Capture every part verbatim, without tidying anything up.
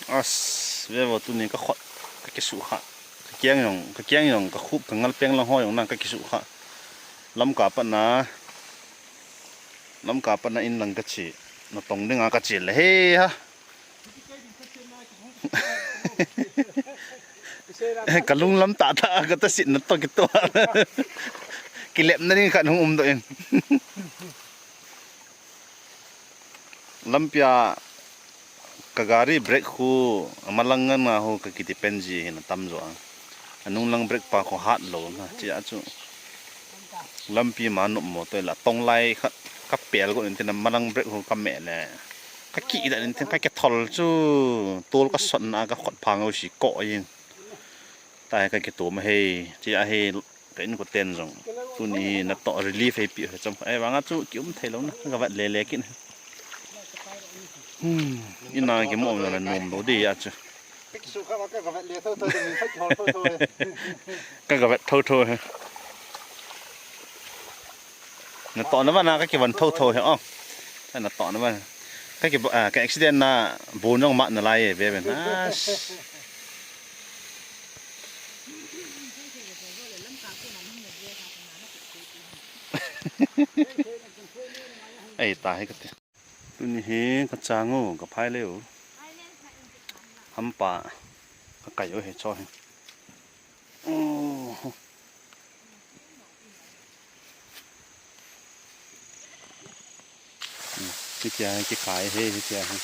As, ve vo tuni ka khut, ka kisuh kha. Ka kiang jong, ka kiang jong, ka khup, ka ngalpeng lang ho jong nang ka kisuh kha. Lamka pat na, Lamka pat na in lang ka che, natong ding a ka che le he ha. Ka lunglam tah tah a ka tasit na toh kitoh. Kilepna ding khat hung um doh in. Lampi a ka gari brake khu amalang ngan nga ho ka kiti pen ji hin atam jo a. Anung lang brake pa khu hat lou na, chia chu. Lampi ma nop mo toh la tong lai khat ka pel go in tin amalang brake khu ka me le. Ka ki da in tin ka ke thol chu. Tol ka sot na ka khut phang u si ko yin. Tai ka ke tum hei, chia hei. Ka in ko ten jong. Tuni na toh relief hei pi he cham. Ai, vang a chu ki um thei lou na. Ka vat le le kin. Hmm. Ina ki mo na nom lou di a chu. Ka ki su ka va ka ka vat le tho tho de min fa ki hol tho tho he. Ka ka vat tho tho he. Na toh na va na ka ki van tho tho he. Oh. Ka na toh na va. Ka ki ba, ah, ka accident na bu nong ma na lai ve ve na. Ei, ta hi ka ti. Tuni hi ka chang u, ka phai le u. Hampa, ka kai u he cho hi. Oh. Hitia hi kikai hi, hitia hi.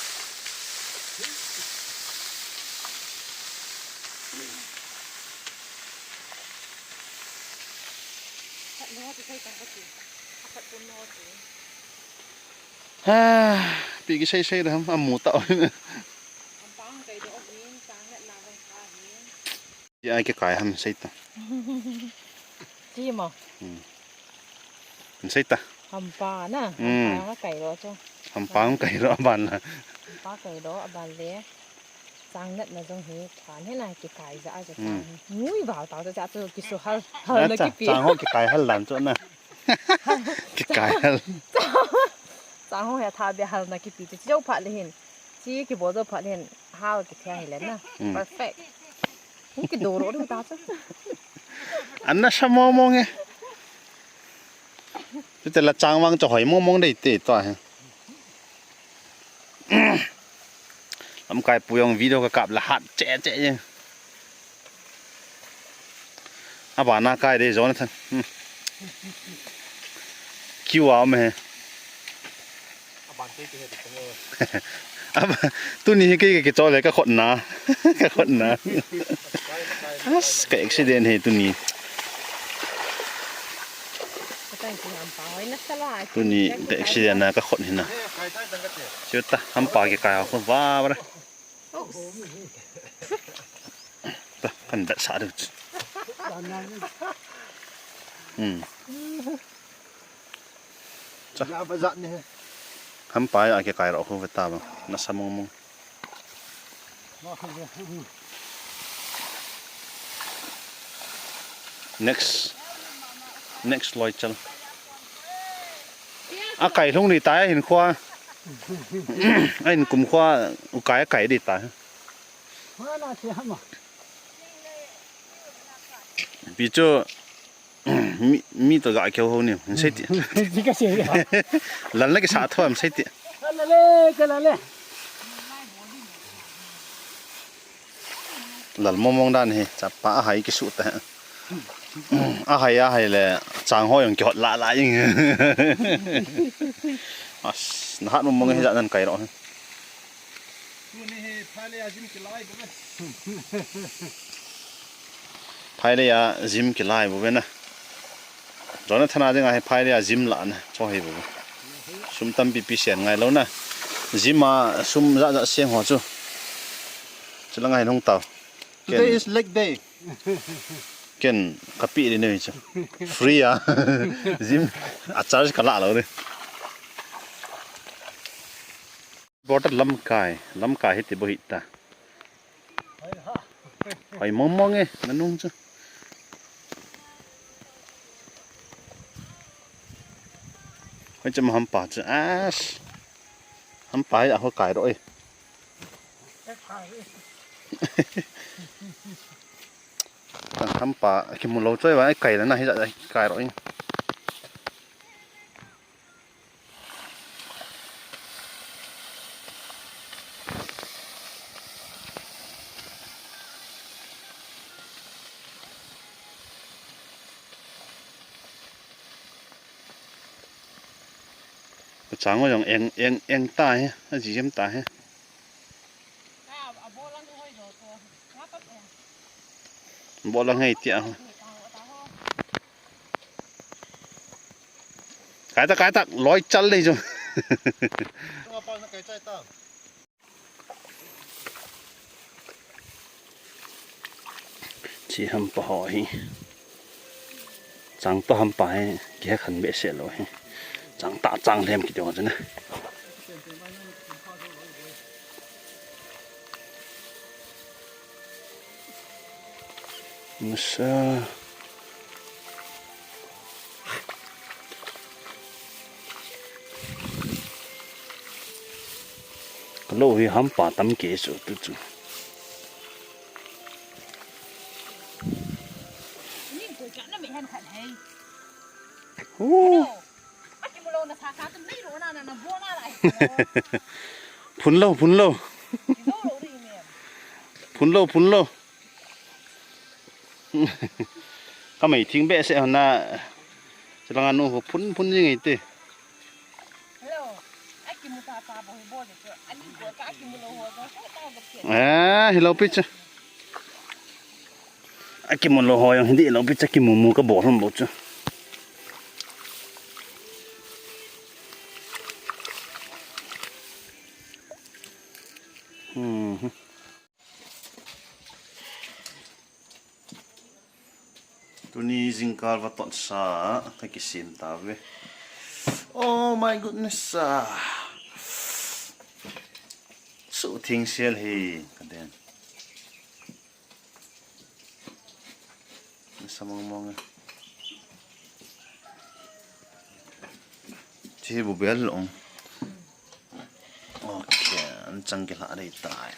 Ha, pi kisei sei da ham, amu ta. Ai kikai ham sei ta. Ti mo. Hmm. Sei ta. Hampa na. Hmm. Hampa kai lo chu. Hampa kai lo aban la. Hampa kai lo aban le. Chang nat na jong hi, phan he na kikai ja a ja chang hi. Ngui bal ta ja chu kisu hal, hal na kipi. Chang ho kikai hal dan chu na. Kikai hal. Chang ho he tha be hal na kipi chu. Chu pha le hin. Chi kibol jo phat hin hal kithia hi le na. Hmm. Perfect. Hung kido ro ro ta chu. An nasa mong mong e. Chutela chang vang chu hoi mong mong dei te to he. Lamkai pu jong video ka kap la hat che che e. Abana kai de Jonathan. Hmm. Kiu a um e. Aban te ke he de. Ab-, tuni hi kei ke cho le ka khut na. Ka khut na. As, ka accident hi tuni. Tuni ka accident na ka khut hi na. Siu ta, hampa kikai a khut va ba. Ta, kan bet sa du. Hmm. Cha. Hampa a kikai ro khu ve ta ba. Nasa mong mong. Next. Next loi chal. A kai lhung di ta hin khua. A in kum khua u kai kai di ta. Pi chu mi, mi to ga keu ho ni, sei ti. Ji ka sei. Lal na ki sa tho am sei ti. Ka la le, ka la le. Lal mong mong dan hi, chapa a hai ki su ta. A hai, a hai le, chang ho jong ki hot la la jing. As, na hat mong mong hi ja nan kai ro. Tuni hi phai le a jim kilai bu ve. Phai le a jim kilai bu ve na. Jonathan a dinga hi phai le a jim la na. Cho hi bu ve. Sum tampi pi sian ngai lo na. Jim a sum ja ja siang ho chu. Chu la ngai nung tau. Today is leg day. Ken ka pi di nei chu. Free a. Jim a charge ka la lo di. Border lamkai, lamkai hi ti bo hi ta. Hoi mong mong e, na nung chu. Hoi chama hampa chu. As. Hampa hi a ho kai ro e. Hampa kimu lou choi va, kai la na hi ja kai ro in. Chang jong eng, eng, eng ta hi, a ji jem ta hi. Bolang hei tia. Kai ta, kai ta, loi chal dei chu. Chi hampa ho hi. Chang to hampa hi, kikhen behseh lou hi. Chang ta chang lem kiti ho chu na. Masa. Ka lou hi hampa tam kei chu tu chu. Hu. Phun lou, phun lou. Phun lou, phun lou. Ka mei thing behseh hon na. Chulanga nu ho phun phun jing e ti. Hello. Akimu ta ta bo hi bo de chu. Ani ko ka akimu lou ho ko ta ta bo ke. Eh, hello pi chu. Akimu lou ho jong hi dih lou pi chu, kimu mu ka bol hon bo chu. Hmm. Tuni jingkah va tot sa, ka kisem ta ve. Oh my goodness, ah. Suhtheng sel hi, ka den. Sa mong mong e. Chi bu bel long. Okay, an chang kila dei tai.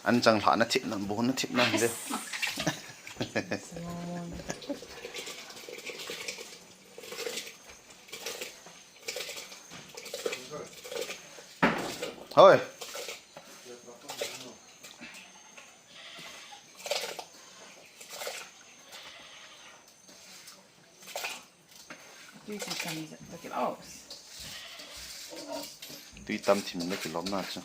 An chang lha na thip na, bu na thip na de. Hoi. Tui chu tam jat ta kilom. Tui tam thim na kilom na chu.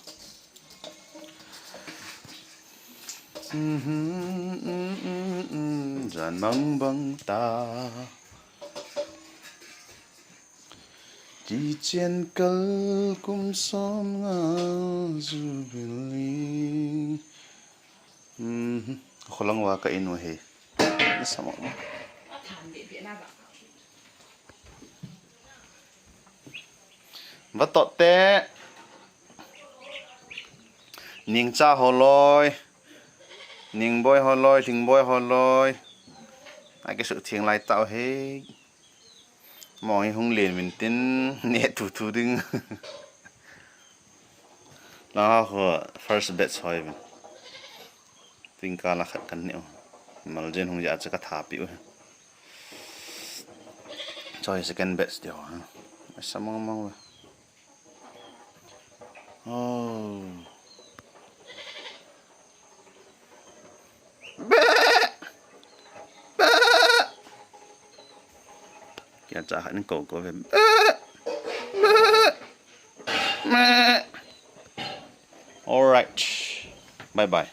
Jan mang bang ta. Kichen kal kum som nga jubilee. Hmm, kholang wa ka inu he. Na sama. Va tot te. Ningcha holoi. Ningboi holoi, Lingboi holoi. Aki suhtheng lai tau he. Mong hi hung len min tin ne tu tu ding. La ho first batch hoi vin. Tin ka la khat kan ne u. Mal jen hung ja cha ka tha pi u. Choi second batch ti ho. Sa mong mong ve. Oh. Beh! Beh! Kia cha han ko ko ve. Beh! Beh! Beh! All right. Bye bye.